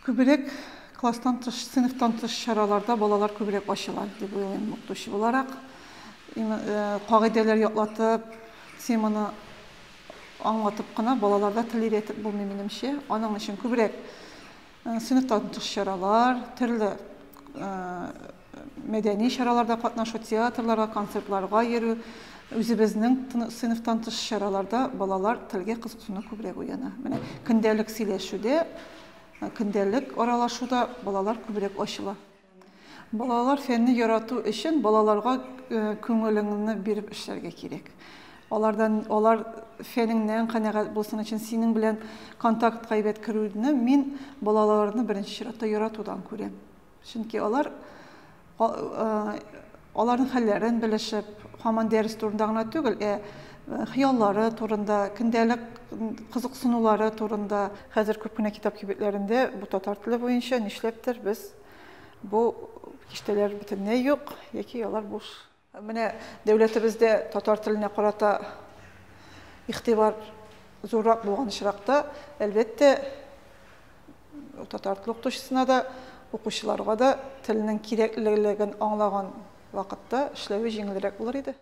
Күбрәк класстан тыш, сыйныфтан тыш чараларда балалар күбрәк ачыла дип уйлыйм укытучы буларак. Кагыйдәләр ятлатып, теманы аңлатып кына балаларда тел өйрәтеп булмый минемчә. Аның өчен күбрәк сыйныфтан тыш чаралар, төрле мәдәни чараларда катнашу, театрларга, концертларга йөрү, үзебезнең сыйныфтан тыш чараларда балалар телгә кызыксыну күбрәк уяна. Менә көндәлек сөйләшүдә, көндәлек аралашуда балалар күбрәк ачыла. Балалар фәнне ярату өчен балаларга күңелеңне биреп эшләргә кирәк. Алардан алар фәнеңнән канәгать булсын өчен синең белән контактка әйбәт керүне мин балаларны беренче чиратта яратудан күрәм. Чөнки алар аларның хәлләрен белешеп, һаман дәрес турында гына түгел, ә хыяллары турында, көндәлек кызыксынулары турында. Хәзер күп кенә китап кибетләрендә бу татар теле буенча нишләптер без бу киштәләр бөтенләй юк яки алар буш. Менә дәүләтебездә татар теленә карата игътибар зуррак булган очракта, әлбәттә, татар теле укытучысына да, укучыларга да телнең кирәклелеген аңлаган вакытта эшләве җиңелрәк булыр иде.